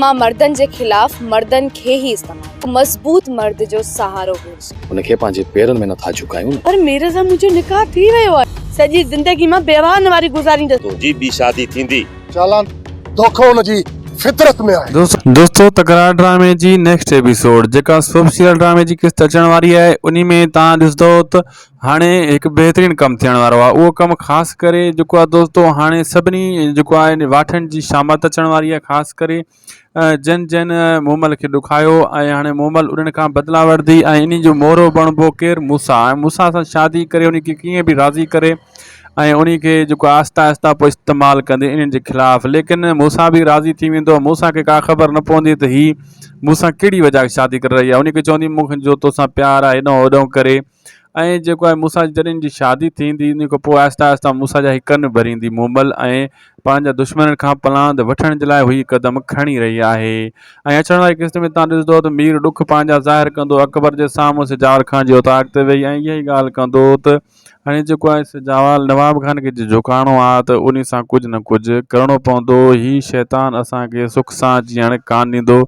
مان مردن جي خلاف مردن کي ئي استعمال. مضبوط مرد جو سهارو هيس. هن کي پنهنجي پيرن ۾ نٿا جهڪايون نه. پر مير سان منهنجو نڪاح ٿي ويو آهي. سڄي زندگي مان بيواهه واري گذاريندس. تنهنجي ٻي شادي ٿيندي. چالان دوکو ان جي فطرت ۾ آهي. دوستو تڪرار ڊرامي جي نيڪسٽ ايپيسوڊ جيڪا سوپ سيريل ڊرامي جي قسط اچڻ واري آهي انهي ۾ توهان ڏسندو ته هاڻي هڪ بهترين ڪم ٿيڻ وارو آهي اهو ڪم خاص ڪري جيڪو آهي دوستو هاڻي سڀني جيڪو آهي واٺن جي شامت اچڻ واري آهي خاص ڪري جن جن مومل کي ڏکايو ۽ هاڻي مومل انهن کان بدلا وٺندي ۽ انهي جو مورو بڻبو ڪير موسيٰ ۽ موسيٰ سان شادي ڪري انهي کي ڪيئن به راضي ڪري ۽ انهي کي جيڪو آهستي آهستي پوء استعمال ڪندي انهن جي خلاف ليڪن موسيٰ به راضي ٿي ويندو موسيٰ کي ڪا خبر نه پوندي ته هي مون سان ڪهڙي وجه کان شادي ڪري رهي آهي انهي کي چوندي مون جو توسان پيار آهي هيڏانهن هوڏانهن ڪري ۽ جيڪو آهي موسيٰ جي جڏهن جي شادي ٿيندي ان کان پوء آهستي آهستي موسيٰ جا هي ڪن ڀريندي مومل ۽ پنهنجا دشمنن کان پلاند وٺڻ جي لاء هي قدم کڻي رهي آهي ۽ اچڻ واري قسط ۾ تان ڏسندو ته مير ڏک پنهنجا ظاهر ڪندو اڪبر جي سامهون سجاول خان جي اوطاق تي ويهي ۽ اها ئي ڳالهه ڪندو ته هاڻي جيڪو آهي سجاول نواب خان کي جي جهڪائڻو آهي ته انهي سان ڪجهه نه ڪجهه ڪرڻو پوندو هي شيطان اسان کي سک سان جيئڻ ڪانه ڏيندو.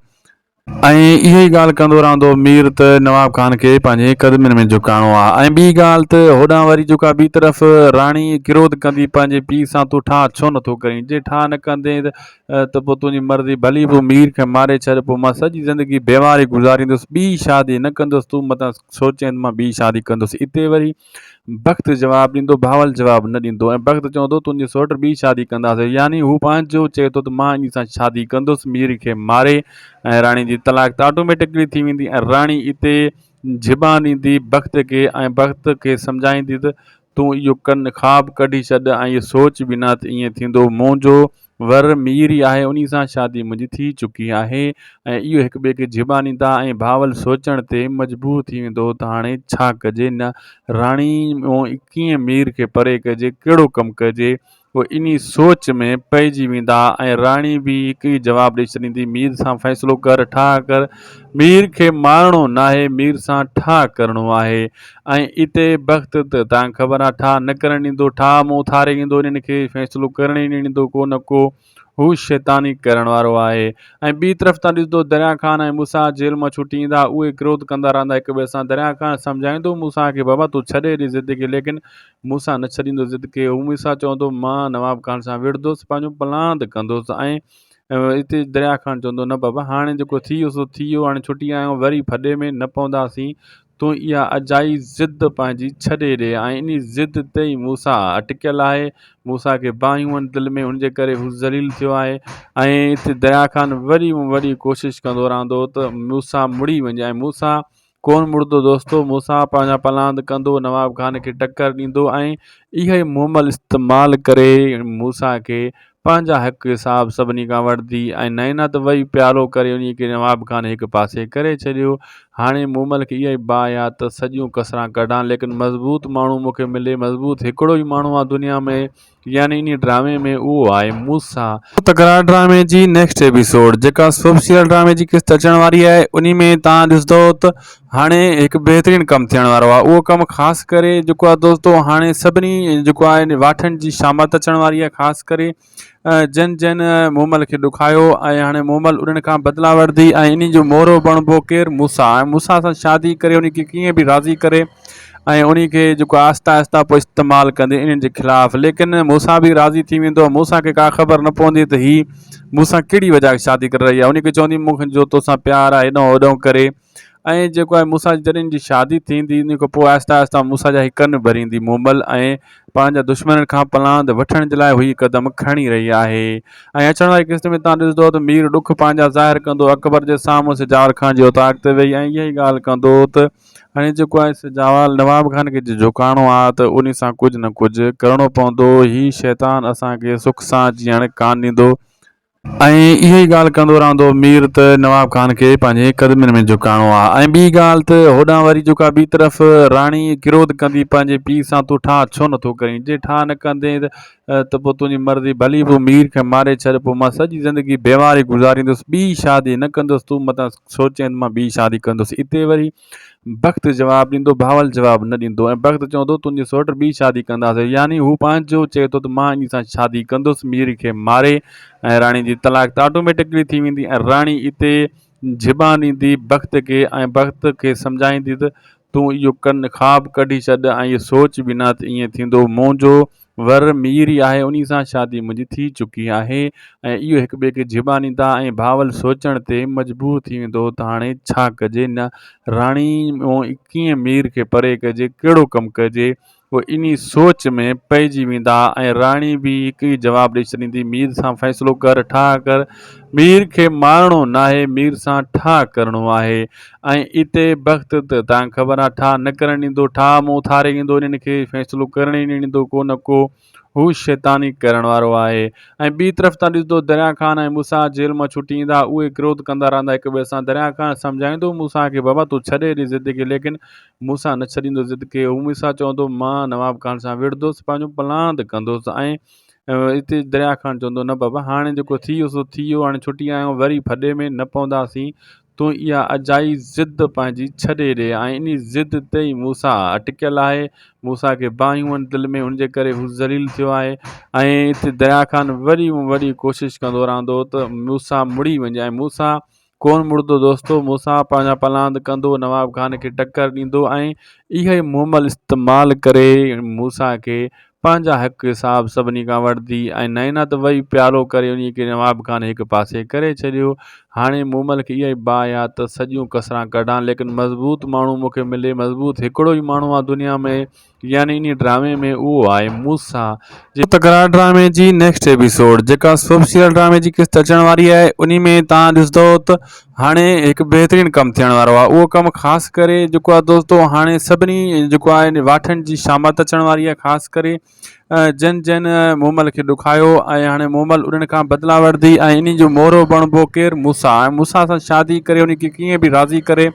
۽ اها ئي ڳالهه ڪندو رهندو مير ته نواب خان کي پنهنجي قدمن ۾ جهڪائڻو آ ۽ ٻي ڳالهه ته هوڏانهن وري جيڪا ٻي طرف راڻي ڪروڌ ڪندي پنهنجي پيء سان تون ٺاهه ڇو نٿو ڪرين جي ٺاهه نه ڪندين ته پوء تنهنجي مرضي ڀلي پوء مير کي ماري ڇڏ پوء مان سڄي زندگي بيواري گذاريندس ٻي شادي نه ڪندس تون متان سوچين ته مان ٻي شادي ڪندس اتي وري بخت جواب ڏيندو، بهاول جواب نه ڏيندو ۽ بخت چوندو تنهنجي سئوٽ ٻي شادي ڪنداسين يعني هو پنهنجو چئي ٿو ته مان انهي سان شادي ڪندس مير کي ماري ۽ راڻي جي طلاق ته آٽوميٽڪلي ٿي ويندي ۽ راڻي اتي جھٻان ڏيندي بخت کي ۽ بخت کي سمجهائيندي ته تون اهو ڪن خواب ڪڍي ڇڏ ۽ اهو سوچ به نه ته ائين ٿيندو منهنجو ور مير ئي آهي انهي سان شادي منهنجي ٿي چڪي آهي ۽ اهو هڪ ٻئي کي جهٻانيندا ۽ بهاول سوچڻ تي مجبور ٿي ويندو ته هاڻي ڇا ڪجي نه راڻي ڪيئن مير کي پري ڪجي ڪهڙو ڪم ڪجي اهي انهي سوچ ۾ پئجي ويندا ۽ راڻي به هڪ ئي جواب ڏئي ڇڏيندي مير سان فيصلو ڪر ٺاهه ڪر مير کي مارڻو ناهي مير سان ٺاهه ڪرڻو آهي ۽ اتي بخت ته تان خبر آ ٺاهه نه ڪرڻ ڏيندو، ٺاهه مون اٿاري ايندو انهن کي فيصلو ڪرڻ ئي نه ڏيندو ڪو نه ڪو هو شيطاني ڪرڻ وارو آهي ۽ ٻي طرف تان ڏسندو دريا خان ۽ موسيٰ جيل مان ڇٽي ايندا اهي ڪروڌ ڪندا رهندا هڪ ٻئي سان دريا خان سمجهائيندو موسيٰ کي بابا تون ڇڏي ڏي ضد کي ليڪن موسيٰ نه ڇڏيندو ضد کي هو موسيٰ چوندو مان نواب خان سان وڙهندس پنهنجو پلاند ڪندس ۽ اتي دريا خان چوندو نه بابا هاڻي جيڪو ٿي ويو سو ٿي ويو هاڻي ڇٽي آيا آهيون وري ڦڏي ۾ نه پونداسين تون اها اجائي ضد پنهنجي ڇڏي ڏي ۽ انهي ضد تي ئي موسيٰ اٽڪيل آهي. موسيٰ کي باهيون آهن دل ۾ ان جي ڪري هو ذليل ٿيو آهي ۽ اتي دريا خان وڏي ۾ وڏي ڪوشش ڪندو رهندو ته موسيٰ مڙي وڃي ۽ موسيٰ ڪونه مڙندو دوستو موسيٰ پنهنجا پلاند ڪندو نواب خان کي ٽڪر ڏيندو ۽ اها ئي مومل استعمال ڪري موسيٰ کي پنهنجا حق حساب سڀني کان وٺندي ۽ نينا ته وئي پيالو ڪري انهي کي نواب خان هڪ پاسي ڪري ڇڏيو. هاڻي مومل کي اها ئي باهه آ ته سڄيون ڪسران ڪڍان ليڪن مضبوط ماڻهو مون کي ملي مضبوط هڪڙو ئي ماڻهو آ دنيا ۾ يعني انهي ڊرامي ۾ اهو آهي موسيٰ. تڪرار ڊرامي جي نيڪسٽ ايپيسوڊ جيڪا سوپ سيريل ڊرامي جي قسط اچڻ واري آهي انهي ۾ توهان ڏسندو ته هاڻي هڪ بهترين ڪم ٿيڻ وارو آهي اهو ڪم خاص ڪري جيڪو آهي دوستو هاڻي سڀني جيڪو آهي واٺن جي شامت اچڻ واري آهي خاص ڪري جن جن مومل کي ڏکايو ۽ هاڻي مومل انهن کان بدلا وٺندي ۽ انهي جو مورو بڻبو ڪير موسا ۽ موسا سان شادي ڪري انهي کي ڪيئن به راضي ڪري ۽ انهي کي جيڪو آهستي آهستي پوء استعمال ڪندي انهن جي خلاف ليڪن موسا به راضي ٿي ويندو موسا کي ڪا خبر نه پوندي ته هي مون سان ڪهڙي وجه کان شادي ڪري رهي آهي انهي کي چوندي مون جو توسان پيار آهي هيڏانهن هوڏانهن ڪري ۽ جيڪو آهي موسيٰ جي جڏهن جي شادي ٿيندي ان کان پوء آهستي آهستي موسيٰ جا هي ڪن ڀريندي مومل ۽ پنهنجا دشمنن کان پلاند وٺڻ جي لاء هي قدم کڻي رهي آهي ۽ اچڻ واري قسط ۾ توهان ڏسندو ته مير ڏک پنهنجا ظاهر ڪندو اڪبر جي سامهون سجاول خان جي اوطاق تي ويهي ۽ اها ئي ڳالهه ڪندو ته هاڻي جيڪو آهي سجاول نواب خان کي جي جهڪائڻو آهي ته انهي سان ڪجهه نه ڪجهه ڪرڻو پوندو هي شيطان اسان کي سک سان جيئڻ ڪانه ڏيندو. ۽ اها ئي ڳالهه ڪندو رهندو مير ته نواب خان کي پنهنجي قدمن ۾ جهڪائڻو آ ۽ ٻي ڳالهه ته هوڏانهن وري جيڪا ٻي طرف راڻي ڪروڌ ڪندي پنهنجي پيء سان تون ٺاهه ڇو نٿو ڪرين جي ٺاهه نه ڪندين ته پوء تنهنجي مرضي ڀلي پوء مير کي ماري ڇڏ پوء مان سڄي زندگي بيواري گذاريندس ٻي شادي نه ڪندس تون متان سوچين ته مان ٻي شادي ڪندس اتي وري. بخت جواب ڏيندو بهاول جواب نه ڏيندو ۽ بخت چوندو تنهنجي سوٽ ٻي شادي ڪنداسين يعني هو پنهنجو چئي ٿو ته مان انهي سان شادي ڪندس مير کي ماري ۽ راڻي جي طلاق ته آٽوميٽڪلي ٿي ويندي ۽ راڻي اتي جھٻان ڏيندي بخت کي ۽ بخت کي سمجهائيندي ته تون اهو ڪن خواب ڪڍي ڇڏ ۽ اهو سوچ به نه ته ائين ٿيندو منهنجو ور مير ئي آهي انهي سان شادي منهنجي ٿي چڪي آهي ۽ اهو هڪ ٻئي کي جھٻان ڏيندا ۽ بهاول سوچڻ تي مجبور ٿي ويندو ته هاڻي ڇا ڪجي نه راڻي ڪيئن مير کي پري ڪجي ڪهڙو ڪم ڪجي پوء انهي سوچ ۾ پئجي ويندا ۽ راڻي به هڪ ئي جواب ڏئي ڇڏيندي، مير سان فيصلو ڪر، ٺاهه ڪر، مير کي مارڻو ناهي، مير سان ٺاهه ڪرڻو آهي. ۽ اتي بخت ته تان خبر آ ٺاهه نه ڪرڻ ڏيندو، ٺاهه مون اٿاري ايندو، انهن کي فيصلو ڪرڻ ئي نه ڏيندو، ڪو نه ڪو هو شيطاني ڪرڻ وارو آهي. ۽ ٻي طرف تان ڏسندو دريا خان ۽ موسيٰ جيل مان ڇٽي ايندا، اهي ڪروڌ ڪندا رهندا هڪ ٻئي سان، دريا خان سمجهائيندو موسيٰ کي بابا تون ڇڏي ڏي ضد کي ليڪن موسيٰ نه ڇڏيندو ضد کي. هو موسيٰ چوندو، مان نواب خان سان وڙهندس، پنهنجو پلاند ڪندس ۽ اتي دريا خان چوندو، نه بابا، هاڻي جيڪو ٿي ويو سو ٿي ويو، هاڻي ڇٽي آيا آهيون، وري ڦڏي ۾ نه پونداسين، تون اها اجائي ضد پنهنجي ڇڏي ڏي ۽ انهي ضد تي ئي موسيٰ اٽڪيل آهي. موسيٰ کي باهيون آهن دل ۾، ان جي ڪري هو ذليل ٿيو آهي ۽ اتي دريا خان وڏي ۾ وڏي ڪوشش ڪندو رهندو ته موسيٰ مڙي وڃي ۽ موسيٰ ڪونه مڙندو دوستو موسيٰ پنهنجا پلاند ڪندو نواب خان کي ٽڪر ڏيندو ۽ اها ئي مومل استعمال ڪري موسيٰ کي پنهنجا حق حساب سڀني کان وٺندي ۽ نينا ته وئي پيالو ڪري انهي کي نواب خان هڪ پاسي ڪري ڇڏيو هاڻي مومل کي اها ئي باهه آ ته سڄيون ڪسران ڪڍان ليڪن مضبوط ماڻهو مون کي ملي مضبوط هڪڙو ئي ماڻهو آ دنيا ۾ يعني انهي ڊرامي ۾ اهو آهي موسيٰ جي تڪرار ڊرامي جي نيڪسٽ ايپيسوڊ جيڪا سوپ سيريل ڊرامي جي قسط اچڻ واري آهي انهي ۾ توهان ڏسندو ته هاڻي هڪ بهترين ڪم ٿيڻ وارو آهي اهو ڪم خاص ڪري جيڪو آهي دوستو هاڻي سڀني جيڪو آهي واٺن جي شامت اچڻ واري آهي خاص ڪري جن جن مومل کي ڏکايو ۽ هاڻي مومل انهن کان بدلا وٺندي ۽ انهي جو مورو بڻبو ڪير موسيٰ ۽ موسيٰ سان شادي ڪري انهي کي ڪيئن به راضي ڪري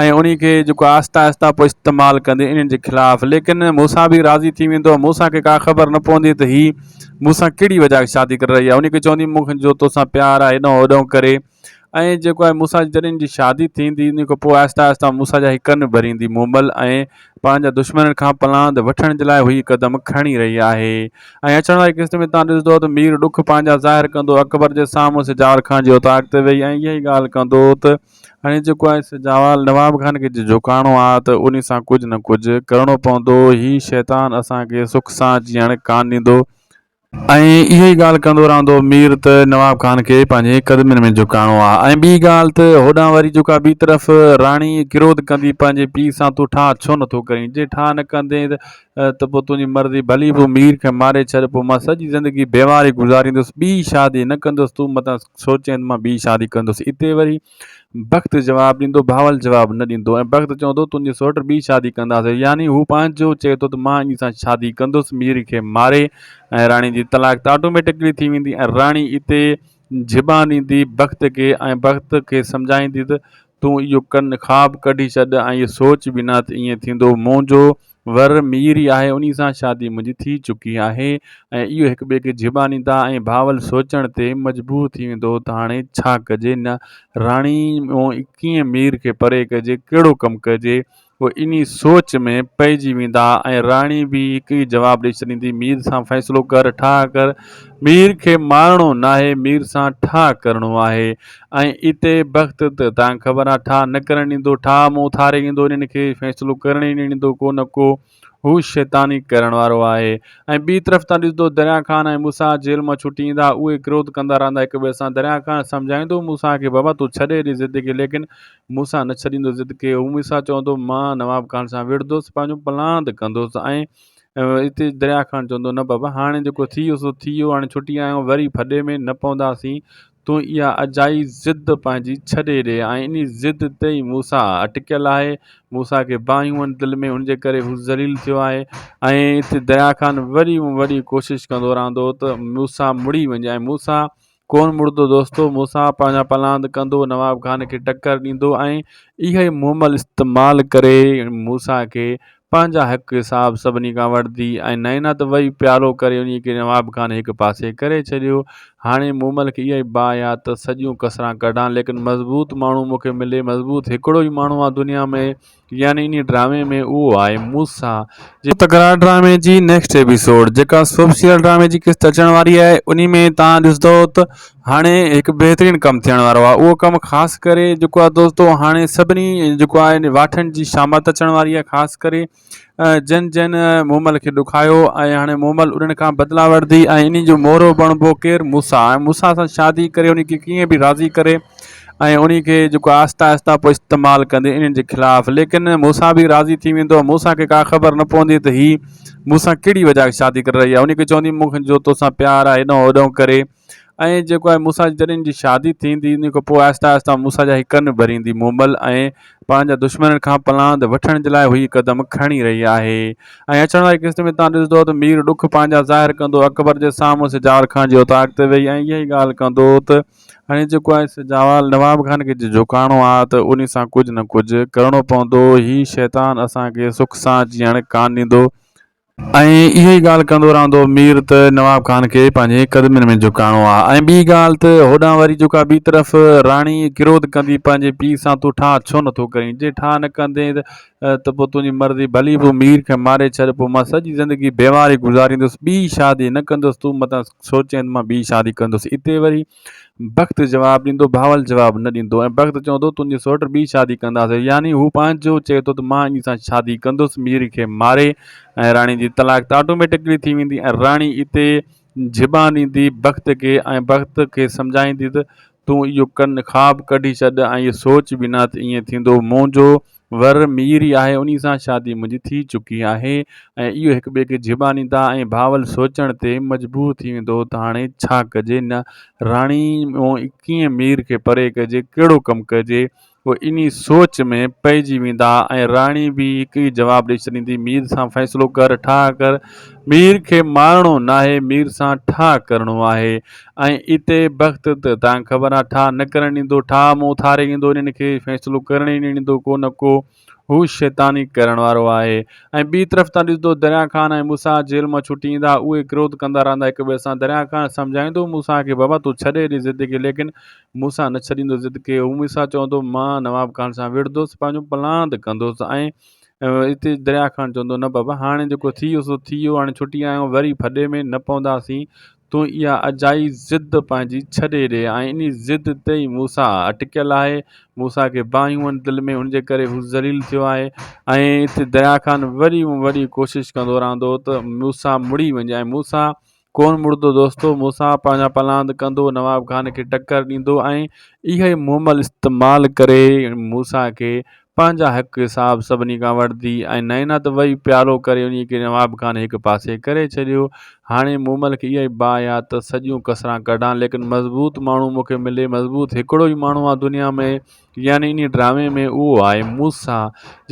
۽ انهي کي جيڪو آهستي آهستي پوء استعمال ڪندي انهن جي خلاف ليڪن موسيٰ به راضي ٿي ويندو موسيٰ کي ڪا خبر نه پوندي ته هي مون سان ڪهڙي وجه کان شادي ڪري رهي آهي انهي کي چوندي مون کي جو توسان پيار آهي هيڏانهن هوڏانهن ڪري ۽ جيڪو آهي موسيٰ جي جڏهن جي شادي ٿيندي ان کان پوء آهستي آهستي موسيٰ جا هي ڪن ڀريندي مومل ۽ پنهنجا دشمنن کان پلاند وٺڻ جي لاء هي قدم کڻي رهي آهي ۽ اچڻ واري قسط ۾ تان ڏسندو ته مير ڏک پنهنجا ظاهر ڪندو اڪبر جي سامهون سجاول خان جي اوطاق تي ويهي ۽ اها ئي ڳالهه ڪندو ته هاڻي جيڪو آهي سجاول نواب خان کي جي جهڪائڻو آهي ته ان سان ڪجهه نه ڪجهه ڪرڻو پوندو هي شيطان اسان کي سک سان جيئڻ ڪانه ڏيندو ۽ اها ئي ڳالهه ڪندو رهندو مير ته نواب خان کي پنهنجي قدمن ۾ جهڪائڻو آهي ۽ ٻي ڳالهه ته هوڏانهن وري جيڪا ٻي طرف راڻي ڪروڌ ڪندي پنهنجي پيء سان تون ٺاهه ڇو نٿو ڪرين جي ٺاهه نه ڪندين ته پوء تنهنجي مرضي ڀلي پوء مير کي ماري ڇڏ پوء مان سڄي زندگي بيواري گذاريندس ٻي شادي نه ڪندس تون متان سوچين ته مان ٻي شادي ڪندس اتي وري بخت جواب ڏيندو بهاول جواب نه ڏيندو ۽ بخت چوندو تنهنجي سوٽ ٻي شادي ڪنداسين يعني هو پنهنجو چئي ٿو ته مان انهي سان شادي ڪندس مير کي ماري ۽ راڻي جي طلاق ته آٽوميٽڪلي ٿي ويندي ۽ راڻي اتي جھٻان ڏيندي بخت کي ۽ بخت کي سمجهائيندي ته تون اهو ڪن خواب ڪڍي ڇڏ ۽ اهو سوچ به نه ته ائين ٿيندو منهنجو ور مير ئي آهي انهي سان شادي منهنجي ٿي چڪي آهي ۽ اهو هڪ ٻئي کي جهٻان ڏيندا ۽ بهاول سوچڻ تي مجبور ٿي ويندو ته هاڻي ڇا ڪجي نه راڻي ڪيئن مير کي پري ڪجي ڪهڙو ڪم ڪجي پوء انهي سوچ ۾ پئجي ويندا ۽ راڻي به هڪ ئي جواب ڏئي ڇڏيندي مير سان فيصلو ڪر ٺاهه ڪر مير کي مارڻو ناهي مير سان ٺاهه ڪرڻو آهي ۽ اتي بخت ته تان خبر آ ٺاهه نه ڪرڻ ڏيندو، ٺاهه مون اٿاري ايندو انهن کي فيصلو ڪرڻ ئي نه ڏيندو ڪو نه ڪو هو شيطاني ڪرڻ وارو آهي ۽ ٻي طرف تان ڏسندو دريا خان ۽ موسيٰ جيل مان ڇٽي ايندا اهي ڪروڌ ڪندا رهندا هڪ ٻئي سان دريا خان سمجهائيندو موسيٰ کي بابا تون ڇڏي ڏي ضد کي ليڪن موسيٰ نه ڇڏيندو ضد کي هو موسيٰ چوندو مان نواب خان سان وڙهندس پنهنجو پلاند ڪندس ۽ اتي دريا خان چوندو نه بابا هاڻي جيڪو ٿي ويو سو ٿي ويو هاڻي ڇٽي آيا آهيون وري ڦڏي ۾ نه پونداسين تون اها اجائي ضد پنهنجي ڇڏي ڏي ۽ انهي ضد تي ئي موسيٰ اٽڪيل آهي. موسيٰ کي باهيون آهن دل ۾ ان جي ڪري هو ذليل ٿيو آهي ۽ اتي دريا خان وڏي ۾ وڏي ڪوشش ڪندو رهندو ته موسيٰ مڙي وڃي ۽ موسيٰ ڪونه مڙندو دوستو موسيٰ پنهنجا پلاند ڪندو نواب خان کي ٽڪر ڏيندو ۽ اها ئي مومل استعمال ڪري موسيٰ کي پنهنجا حق حساب سڀني کان وٺندي ۽ نينا ته وئي پيالو ڪري انهي کي نواب خان هڪ پاسي ڪري ڇڏيو. هاڻي مومل کي اها ئي باهه آ ته سڄيون ڪسران ڪڍان ليڪن مضبوط ماڻهو مون کي ملي مضبوط هڪڙو ئي ماڻهو آ دنيا ۾ يعني انهي ڊرامي ۾ اهو آهي موسيٰ جي تڪرار ڊرامي جي نيڪسٽ ايپيسوڊ جيڪا سوپ سيريل ڊرامي جي قسط اچڻ واري آهي انهي ۾ توهان ڏسندو ته هاڻي هڪ بهترين ڪم ٿيڻ وارو آهي اهو ڪم خاص ڪري جيڪو آهي دوستو هاڻي سڀني جيڪو آهي واٺن جي شامت اچڻ واري آهي خاص ڪري جن جن مومل کي ڏکايو ۽ هاڻي مومل انهن کان بدلا وٺندي ۽ انهي جو مورو بڻبو ڪير موسا ۽ موسا سان شادي ڪري ان کي ڪيئن به راضي ڪري ۽ انهي کي جيڪو آهستي آهستي پوء استعمال ڪندي انهن جي خلاف ليڪن موسا به راضي ٿي ويندو موسا کي ڪا خبر نه پوندي ته هي مون سان ڪهڙي وجه شادي ڪري رهي آهي انهي کي چوندي مون جو توسان پيار آهي هيڏانهن هوڏانهن ڪري ۽ جيڪو آهي موسيٰ جي جڏهن جي شادي ٿيندي ان کان پوء آهستي آهستي موسيٰ جا هي ڪن ڀريندي مومل ۽ پنهنجا دشمنن کان پلاند وٺڻ جي لاء هي قدم کڻي رهي آهي ۽ اچڻ واري قسط ۾ تان ڏسندو ته مير ڏک پنهنجا ظاهر ڪندو اڪبر جي سامهون سجاول خان جي اوطاق تي ويهي ۽ اها ئي ڳالهه ڪندو ته هاڻي جيڪو آهي سجاول نواب خان کي جي جهڪائڻو آهي ته ان سان ڪجهه نه ڪجهه ڪرڻو پوندو هي شيطان اسان کي سک سان جيئڻ ڪانه ڏيندو. ۽ اها ئي ڳالهه ڪندو رهندو مير ته نواب خان کي پنهنجي قدمن ۾ جهڪائڻو آ ۽ ٻي ڳالهه ته هوڏانهن وري جيڪا ٻي طرف راڻي ڪروڌ ڪندي پنهنجي پيء سان تون ٺاهه ڇو نٿو ڪرين جي ٺاهه نه ڪندين ته پوء تنهنجي مرضي ڀلي پوء مير کي ماري ڇڏ پوء مان سڄي زندگي بيواري گذاريندس ٻي شادي نه ڪندس تون متان سوچين ته مان ٻي شادي ڪندس اتي وري بخت جواب ڏيندو، بهاول جواب نه ڏيندو ۽ بخت چوندو تنهنجي سئوٽ ٻي شادي ڪنداسين يعني هو پنهنجو چئي ٿو ته مان انهي سان شادي ڪندس مير کي ماري ۽ راڻي جي طلاق ته آٽوميٽڪلي ٿي ويندي ۽ راڻي اتي زبان ڏيندي بخت کي ۽ بخت کي سمجهائيندي ته تون اهو ڪن خواب ڪڍي ڇڏ ۽ اهو سوچ به نه ته ائين ٿيندو منهنجو ور مير ئي آهي انهي سان شادي منهنجي ٿي چڪي آهي ۽ اهو هڪ ٻئي کي جهٻانيندا ۽ بهاول سوچڻ تي مجبور ٿي ويندو ته هاڻي ڇا ڪجي نه راڻي ڪيئن مير کي پري ڪجي ڪهڙو ڪم ڪجي اهي انهي سوچ ۾ پئجي ويندا ۽ راڻي به هڪ ئي جواب ڏئي ڇڏيندي مير سان فيصلو ڪر ٺاهه ڪر مير کي مارڻو ناهي مير سان ٺاهه ڪرڻو آهي ۽ اتي بخت ته تان خبر آ ٺاهه نه ڪرڻ ڏيندو، ٺاهه مون اٿاري ايندو انهن کي فيصلو ڪرڻ ئي نه ڏيندو ڪو نه ڪو هو شيطاني ڪرڻ وارو آهي ۽ ٻي طرف تان ڏسندو دريا خان ۽ موسيٰ جيل مان ڇٽي ايندا اهي ڪروڌ ڪندا رهندا هڪ ٻئي سان دريا خان سمجهائيندو موسيٰ کي بابا تون ڇڏي ڏي ضد کي ليڪن موسيٰ نه ڇڏيندو ضد کي هو موسيٰ چوندو مان نواب خان سان وڙهندس پنهنجو پلاند ڪندس ۽ اتي دريا خان چوندو نه بابا هاڻي جيڪو ٿي ويو سو ٿي ويو هاڻي ڇٽي آيا آهيون وري ڦڏي ۾ نه پونداسين تون اها اجائي ضد پنهنجي ڇڏي ڏي ۽ انهي ضد تي ئي موسيٰ اٽڪيل آهي. موسيٰ کي باهيون آهن دل ۾ ان جي ڪري هو ذليل ٿيو آهي ۽ اتي دريا خان وري وري ڪوشش ڪندو رهندو ته موسيٰ مڙي وڃي ۽ موسيٰ ڪونه مڙندو دوستو موسيٰ پنهنجا پلاند ڪندو نواب خان کي ٽڪر ڏيندو ۽ اها ئي مومل استعمال ڪري موسيٰ کي پنهنجا حق حساب سڀني کان وٺندي ۽ نينا ته وئي پيالو ڪري انهي کي نواب خان هڪ پاسي ڪري ڇڏيو. هاڻي مومل کي اها ئي باهه آ ته سڄيون ڪسران ڪڍان ليڪن مضبوط ماڻهو مون کي ملي مضبوط هڪڙو ئي ماڻهو آ دنيا ۾ يعني انهي ڊرامي ۾ اهو آهي موسيٰ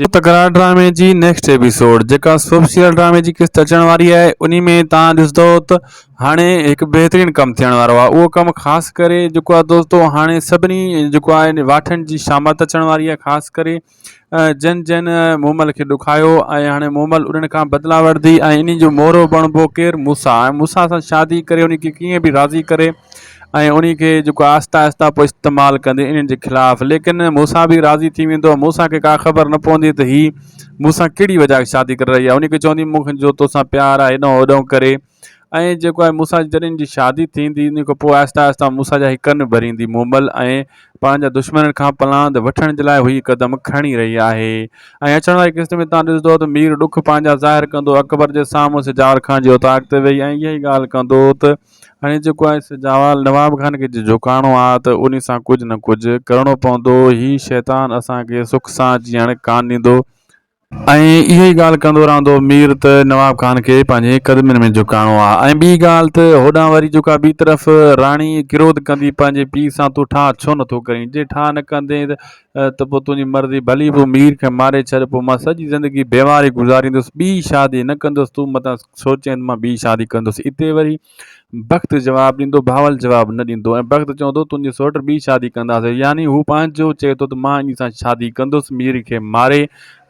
جي تڪرار ڊرامي جي نيڪسٽ ايپيسوڊ جيڪا سوپ سيريل ڊرامي جي قسط اچڻ واري آهي انهي ۾ توهان ڏسندو ته هاڻي هڪ بهترين ڪم ٿيڻ وارو آهي اهو ڪم خاص ڪري جيڪو آهي دوستو هاڻي سڀني جيڪو آهي واٺن جي شامت اچڻ واري آهي خاص ڪري جن جن مومل کي ڏکايو ۽ هاڻي مومل انهن کان بدلا وٺندي ۽ انهي جو مورو بڻبو ڪير موسا ۽ موسا سان شادي ڪري انهي کي ڪيئن به راضي ڪري ۽ انهي کي جيڪو آهستي آهستي پوء استعمال ڪندي انهن جي خلاف ليڪن موسا به راضي ٿي ويندو موسا کي ڪا خبر نه پوندي ته هي مون سان ڪهڙي وجه شادي ڪري رهي آهي انهي کي چوندي مون جو توسان پيار آهي هيڏانهن هوڏانهن ڪري ۽ جيڪو آهي موسيٰ جي جڏهن جي شادي ٿيندي ان کان پوء آهستي آهستي موسيٰ جا هي ڪن ڀريندي مومل ۽ پنهنجا دشمنن کان پلاند وٺڻ جي لاء هي قدم کڻي رهي آهي ۽ اچڻ واري قسط ۾ تان ڏسندو ته مير ڏک پنهنجا ظاهر ڪندو اڪبر جي سامهون سجاول خان جي اوطاق تي ويهي ۽ اها ئي ڳالهه ڪندو ته هاڻي جيڪو آهي سجاول نواب خان کي جي جهڪائڻو آهي ته ان سان ڪجهه نه ڪجهه ڪرڻو پوندو هي شيطان اسان کي سک سان جيئڻ ڪانه ڏيندو. ۽ اها ئي ڳالهه ڪندو رهندو مير ته نواب خان کي پنهنجي قدمن ۾ جهڪائڻو آ ۽ ٻي ڳالهه ته هوڏانهن وري جيڪا ٻي طرف راڻي ڪروڌ ڪندي پنهنجي پيء سان تون ٺاهه ڇو نٿو ڪرين جي ٺاهه نه ڪندين ته پوء تنهنجي مرضي ڀلي پوء مير کي ماري ڇڏ پوء مان سڄي زندگي بيواري گذاريندس ٻي شادي نه ڪندس تون متان سوچين ته مان ٻي شادي ڪندس اتي وري. بخت جواب ڏيندو بهاول جواب نه ڏيندو ۽ بخت چوندو تنهنجي سوٽ ٻي شادي ڪنداسين يعني هو پنهنجو چئي ٿو ته مان انهي سان شادي ڪندس مير کي ماري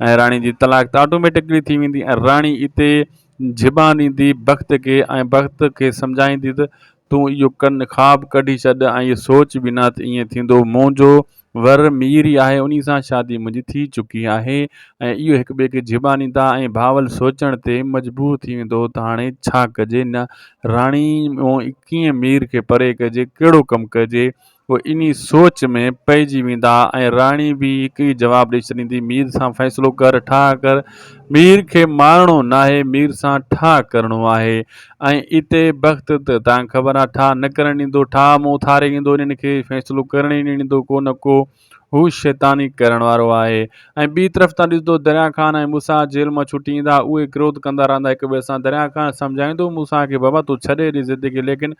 ۽ راڻي جي طلاق ته آٽوميٽڪلي ٿي ويندي ۽ راڻي اتي جھٻان ڏيندي بخت کي ۽ بخت کي سمجهائيندي ته تون اهو ڪن خواب ڪڍي ڇڏ ۽ اهو سوچ به نه ته ائين ٿيندو منهنجو ور مير ئي آهي انهي سان شادي منهنجي ٿي چڪي آهي ۽ اهو هڪ ٻئي کي جهٻانيندا ۽ بهاول سوچڻ تي مجبور ٿي ويندو ته هاڻي ڇا ڪجي نه راڻي ڪيئن مير کي پري ڪجي ڪهڙو ڪم ڪجي پوء انهي سوچ ۾ پئجي ويندا ۽ راڻي به هڪ ئي جواب ڏئي ڇڏيندي مير سان فيصلو ڪر ٺاهه ڪر مير کي مارڻو ناهي مير سان ٺاهه ڪرڻو آهي ۽ اتي بخت ته تان خبر آ ٺاهه نه ڪرڻ ڏيندو، ٺاهه مون اٿاري ايندو انهن کي فيصلو ڪرڻ ئي نه ڏيندو ڪو نه ڪو هو شيطاني ڪرڻ وارو آهي ۽ ٻي طرف تان ڏسندو دريا خان ۽ موسيٰ جيل مان ڇٽي ايندا اهي ڪروڌ ڪندا رهندا هڪ ٻئي سان دريا خان سمجهائيندو موسيٰ کي بابا تون ڇڏي ڏي ضد کي ليڪن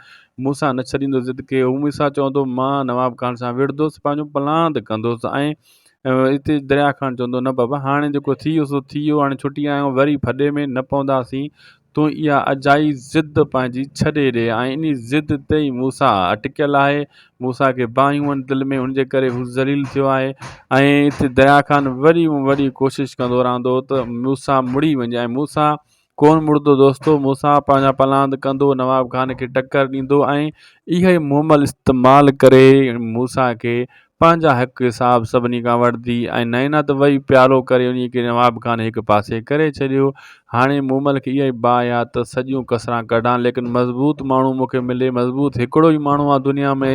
موسيٰ نه ڇڏيندو ضد کي هو موسيٰ چوندو مان نواب خان سان وڙهندس پنهنجو پلاند ڪندس ۽ اتي دريا خان چوندو نه بابا هاڻي جيڪو ٿي ويو سو ٿي ويو هاڻي ڇٽي آيا آهيون وري ڦڏي ۾ نه پونداسين تون اها اجائي ضد پنهنجي ڇڏي ڏي ۽ انهي ضد تي ئي موسيٰ اٽڪيل آهي. موسيٰ کي باهيون آهن دل ۾ ان جي ڪري هو ذليل ٿيو آهي ۽ اتي دريا خان وڏي ۾ وڏي ڪوشش ڪندو رهندو ته موسيٰ مڙي وڃي ۽ موسيٰ ڪونه مڙندو دوستو موسيٰ پنهنجا پلاند ڪندو نواب خان کي ٽڪر ڏيندو ۽ اها ئي مومل استعمال ڪري موسيٰ کي پنهنجا حق حساب سڀني کان وٺندي ۽ نينا ته وئي پيالو ڪري انهي کي نواب خان هڪ پاسي ڪري ڇڏيو. هاڻي مومل کي اها ئي باهه آ ته سڄيون ڪسران ڪڍان ليڪن مضبوط ماڻهو مون کي ملي مضبوط هڪڙو ئي ماڻهو آ دنيا ۾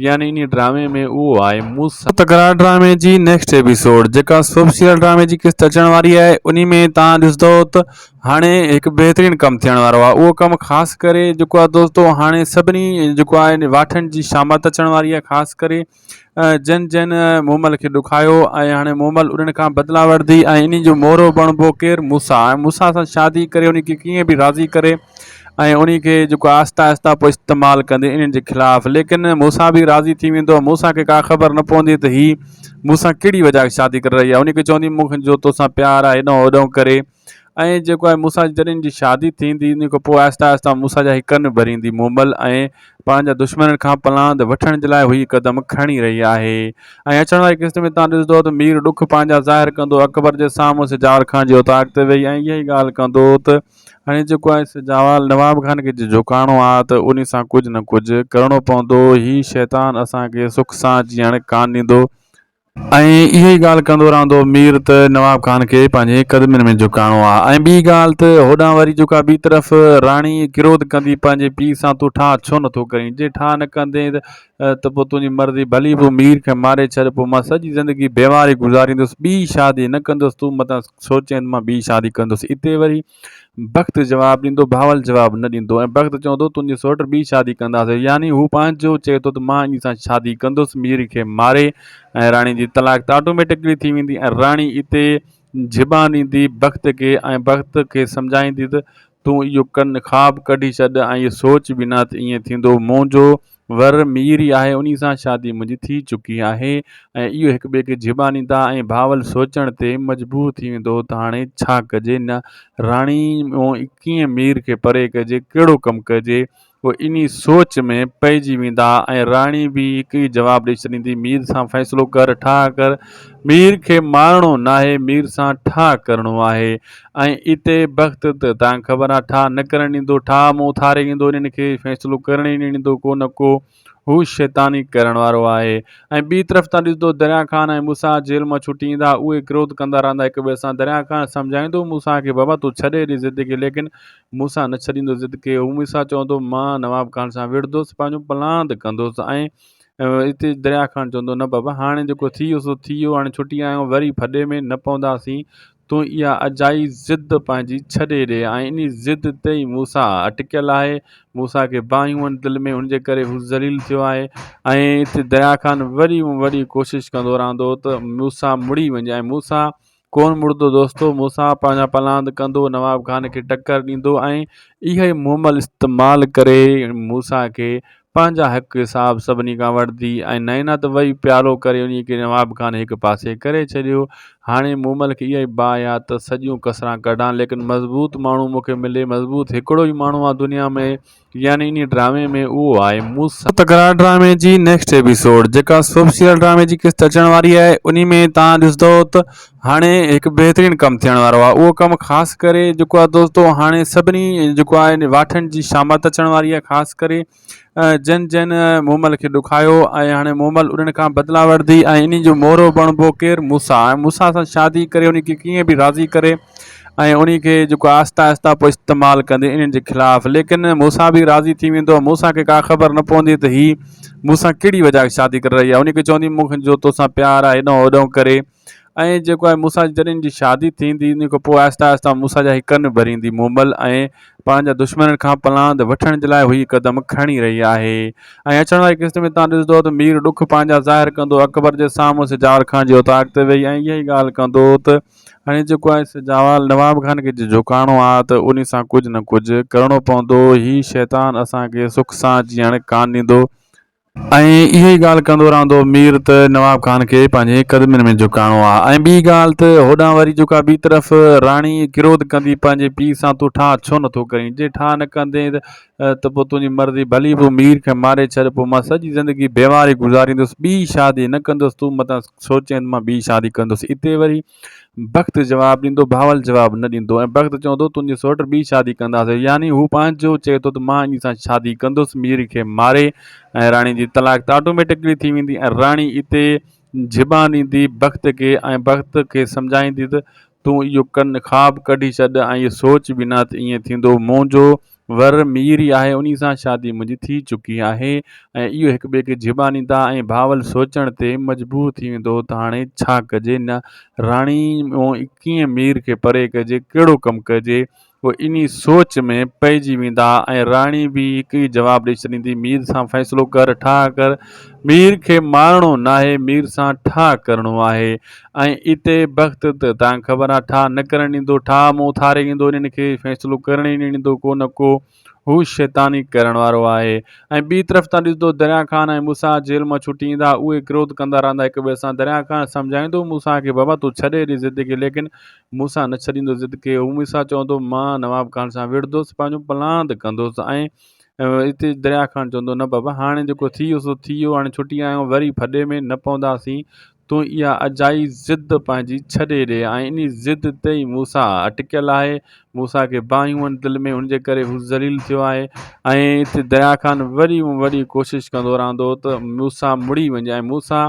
يعني انهي ڊرامي ۾ اهو آهي موسيٰ. تڪرار ڊرامي جي نيڪسٽ ايپيسوڊ جيڪا سوپ سيريل ڊرامي جي قسط اچڻ واري آهي انهي ۾ توهان ڏسندو ته هاڻي هڪ بهترين ڪم ٿيڻ وارو آهي اهو ڪم خاص ڪري جيڪو آهي دوستو هاڻي سڀني جيڪو آهي واٺن جي شامت اچڻ واري آهي خاص ڪري جن جن مومل کي ڏکايو ۽ هاڻي مومل انهن کان بدلا وٺندي ۽ انهي جو مورو بڻبو ڪير موسا ۽ موسا سان شادي ڪري انهي کي ڪيئن به راضي ڪري ۽ انهي کي جيڪو آهستي آهستي پوء استعمال ڪندي انهن جي خلاف ليڪن موسا به راضي ٿي ويندو موسا کي ڪا خبر نه پوندي ته هي مون سان ڪهڙي وجه کان شادي ڪري رهي آهي انهي کي چوندي مون کي جو توسان پيار آهي هيڏانهن هوڏانهن ڪري ۽ جيڪو آهي مون سان جڏهن جي شادي ٿيندي ان کان پوء آهستي آهستي مون سان جا هي ڪن ڀريندي مومل ۽ پنهنجا دشمنن کان پلاند وٺڻ جي لاء هي قدم کڻي رهي آهي ۽ اچڻ واري قسط ۾ تان ڏسندو ته مير ڏک پنهنجا ظاهر ڪندو اڪبر جي سامهون سجاول خان جي اوطاق تي ويهي ۽ اها ئي ڳالهه ڪندو ته هاڻي جيڪو آهي سجاول نواب خان کي جي جهڪائڻو آهي ته ان سان ڪجهه نه ڪجهه ڪرڻو پوندو هي شيطان اسان کي سک سان جيئڻ ڪانه ڏيندو. ۽ اها ئي ڳالهه ڪندو رهندو مير ته نواب خان کي پنهنجي قدمن ۾ جهڪائڻو آهي ۽ ٻي ڳالهه ته هوڏانهن وري جيڪا ٻي طرف راڻي ڪروڌ ڪندي پنهنجي پيء سان تون ٺاهه ڇو نٿو ڪرين جي ٺاهه نه ڪندين ته پوء تنهنجي مرضي ڀلي پوء مير کي ماري ڇڏ پوء مان سڄي زندگي بيواري گذاريندس ٻي شادي نه ڪندس تون متان سوچين ته مان ٻي شادي ڪندس اتي وري بخت جواب ڏيندو بهاول جواب نه ڏيندو ۽ بخت چوندو تنهنجي سوٽ ٻي شادي ڪنداسين يعني هو پنهنجو چئي ٿو ته مان انهي سان شادي ڪندس مير کي ماري ۽ راڻي جي طلاق ته آٽوميٽڪلي ٿي ويندي ۽ راڻي اتي جھٻان ڏيندي بخت کي ۽ بخت کي سمجهائيندي ته تون اهو ڪن خواب ڪڍي ڇڏ ۽ اهو سوچ به نه ته ائين ٿيندو منهنجو ور مير ئي آهي انهي سان شادي منهنجي ٿي چڪي آهي ۽ اهو هڪ ٻئي کي جهٻانيندا ۽ بهاول سوچڻ تي مجبور ٿي ويندو ته هاڻي ڇا ڪجي نه راڻي ڪيئن مير کي پري ڪجي ڪهڙو ڪم ڪجي پوء انهي سوچ ۾ پئجي ويندا ۽ راڻي به هڪ ئي جواب ڏئي ڇڏيندي مير سان فيصلو ڪر ٺاهه ڪر مير کي مارڻو ناهي مير سان ٺاهه ڪرڻو آهي ۽ اتي بخت ته تان خبر آ ٺاهه نه ڪرڻ ڏيندو ٺاهه مون اٿاري ايندو انهن کي فيصلو ڪرڻ ئي نه ڏيندو ڪو نه ڪو هو شيطاني ڪرڻ وارو آهي ۽ ٻي طرف تان ڏسندو دريا خان ۽ موسيٰ جيل مان ڇٽي ايندا اهي ڪروڌ ڪندا رهندا هڪ ٻئي سان دريا خان سمجهائيندو موسيٰ کي بابا تون ڇڏي ڏي ضد کي ليڪن موسيٰ نه ڇڏيندو ضد کي هو موسيٰ چوندو مان نواب خان سان وڙهندس پنهنجو پلاند ڪندس ۽ اتي دريا خان چوندو نه بابا هاڻي جيڪو ٿي ويو سو ٿي ويو هاڻي ڇٽي آيا آهيون وري ڦڏي ۾ نه پونداسين تون اها اجائي ضد پنهنجي ڇڏي ڏي ۽ انهي ضد تي ئي موسيٰ اٽڪيل آهي. موسيٰ کي باهيون آهن دل ۾ ان جي ڪري هو ذليل ٿيو آهي ۽ اتي دريا خان وڏي ۾ وڏي ڪوشش ڪندو رهندو ته موسيٰ مڙي وڃي ۽ موسيٰ ڪونه مڙندو دوستو موسيٰ پنهنجا پلاند ڪندو نواب خان کي ٽڪر ڏيندو ۽ اها ئي مومل استعمال ڪري موسيٰ کي پنهنجا حق حساب سڀني کان وٺندي ۽ نينا ته وئي پيالو ڪري انهي کي نواب خان هڪ پاسي ڪري ڇڏيو. هاڻي مومل کي اها ئي باهه آ ته سڄيون ڪسران ڪڍان ليڪن مضبوط ماڻهو مون کي ملي مضبوط هڪڙو ئي ماڻهو آ دنيا ۾ يعني انهي ڊرامي ۾ اهو آهي موسيٰ. تڪرار ڊرامي جي نيڪسٽ ايپيسوڊ جيڪا سوپ سيريل ڊرامي جي قسط اچڻ واري آهي انهي ۾ توهان ڏسندو ته هاڻي هڪ بهترين ڪم ٿيڻ وارو آهي اهو ڪم خاص ڪري جيڪو آهي دوستو هاڻي سڀني جيڪو آهي واٺن جي شامت اچڻ واري آهي خاص ڪري جن جن مومل کي ڏکايو ۽ هاڻي مومل انهن کان بدلا وٺندي ۽ انهي جو مورو بڻبو ڪير موسيٰ ۽ موسيٰ سان شادي ڪري انهي کي ڪيئن به راضي ڪري ۽ انهي کي جيڪو آهستي آهستي پوء استعمال ڪندي انهن جي خلاف ليڪن موسيٰ به راضي ٿي ويندو موسيٰ کي ڪا خبر نه پوندي ته هي مون سان ڪهڙي وجه کان شادي ڪري رهي آهي انهي کي چوندي مون کي جو توسان پيار آهي هيڏانهن هوڏانهن ڪري ۽ جيڪو آهي موسيٰ جي جڏهن جي شادي ٿيندي ان کان پوء آهستي آهستي موسيٰ جا هي ڪن ڀريندي مومل ۽ پنهنجا دشمنن کان پلاند وٺڻ جي لاء هي قدم کڻي رهي آهي ۽ اچڻ واري قسط ۾ تان ڏسندو ته مير ڏک پنهنجا ظاهر ڪندو اڪبر جي سامهون سجاول خان جي اوطاق تي ويهي ۽ اها ئي ڳالهه ڪندو ته هاڻي جيڪو آهي سجاول نواب خان کي جي جهڪائڻو آ ته انهي سان ڪجهه نه ڪجهه ڪرڻو پوندو هي شيطان اسان کي سک سان جيئڻ ڪانه ڏيندو. ۽ اها ئي ڳالهه ڪندو رهندو مير ته نواب خان کي پنهنجي قدمن ۾ جهڪائڻو آ ۽ ٻي ڳالهه ته هوڏانهن وري جيڪا ٻي طرف راڻي ڪروڌ ڪندي پنهنجي پيء سان تون ٺاهه ڇو نٿو ڪرين جي ٺاهه نه ڪندين ته پوء تنهنجي مرضي ڀلي پوء مير کي ماري ڇڏ پوء مان سڄي زندگي بيواري گذاريندس ٻي شادي نه ڪندس تون متان سوچين ته مان ٻي شادي ڪندس اتي وري بخت جواب ڏيندو بهاول جواب نه ڏيندو ۽ بخت چوندو تنهنجي سوٽ ٻي شادي ڪنداسين يعني هو پنهنجو چئي ٿو ته مان انهي سان شادي ڪندس مير کي ماري ۽ راڻي جي طلاق ته آٽوميٽڪلي ٿي ويندي ۽ راڻي اتي جھٻان ڏيندي بخت کي ۽ بخت کي سمجهائيندي ته تون اهو ڪن خواب ڪڍي ڇڏ ۽ اهو سوچ به نه ته ائين ٿيندو منهنجو ور مير ئي آهي انهي سان شادي منهنجي ٿي چڪي آهي ۽ اهو هڪ ٻئي کي جھٻان ڏيندا ۽ بهاول سوچڻ تي مجبور ٿي ويندو ته هاڻي ڇا ڪجي نه راڻي ڪيئن مير کي پري ڪجي ڪهڙو ڪم ڪجي پوء انهي سوچ ۾ پئجي ويندا ۽ راڻي به هڪ ئي جواب ڏئي ڇڏيندي، مير سان فيصلو ڪر، ٺاهه ڪر، مير کي مارڻو ناهي، مير سان ٺاهه ڪرڻو آهي ۽ اتي بخت ته تان خبر آ ٺاهه نه ڪرڻ ڏيندو، ٺاهه مون اٿاري ايندو، انهن کي فيصلو ڪرڻ ئي نه ڏيندو، ڪو نه ڪو هو شيطاني ڪرڻ وارو آهي ۽ ٻي طرف تان ڏسندو دريا خان ۽ موسيٰ جيل مان ڇٽي ايندا، اهي ڪروڌ ڪندا رهندا هڪ ٻئي سان، دريا خان سمجهائيندو موسيٰ کي بابا تون ڇڏي ڏي ضد کي ليڪن موسيٰ نه ڇڏيندو ضد کي. هو موسيٰ چوندو، مان نواب خان سان وڙهندس، پنهنجو پلاند ڪندس ۽ اتي دريا خان چوندو، نه بابا، هاڻي جيڪو ٿي ويو سو ٿي ويو، هاڻي ڇٽي آيا آهيون، وري ڦڏي ۾ نه پونداسين، تون اها اجائي ضد پنهنجي ڇڏي ڏي ۽ انهي ضد تي ئي موسيٰ اٽڪيل آهي. موسيٰ کي باهيون آهن دل ۾، ان جي ڪري هو ذليل ٿيو آهي ۽ اتي دريا خان وڏي ۾ وڏي ڪوشش ڪندو رهندو ته موسيٰ مڙي وڃي ۽ موسيٰ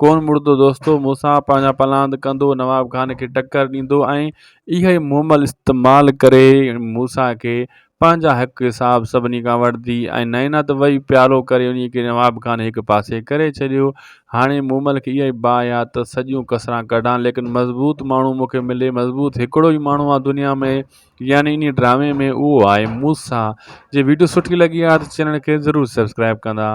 ڪون مڙندو دوستو مون سان پنهنجا پلاند ڪندو نواب خان کي ٽڪر ڏيندو ۽ اها ئي مومل استعمال ڪري موسيٰ کي پنهنجا حق حساب سڀني کان وٺندي ۽ نينا ته وئي پيالو ڪري انهي کي نواب خان هڪ پاسي ڪري ڇڏيو هاڻي مومل کي اها ئي باهه آ ته سڄيون ڪسران ڪڍان ليڪن مضبوط ماڻهو مون کي ملي مضبوط هڪڙو ئي ماڻهو آ دنيا ۾ يعني انهي ڊرامي ۾ اهو آهي موسيٰ جي ويڊيو سٺي لڳي آ ته چينل کي ضرور سبسڪرائب ڪندا.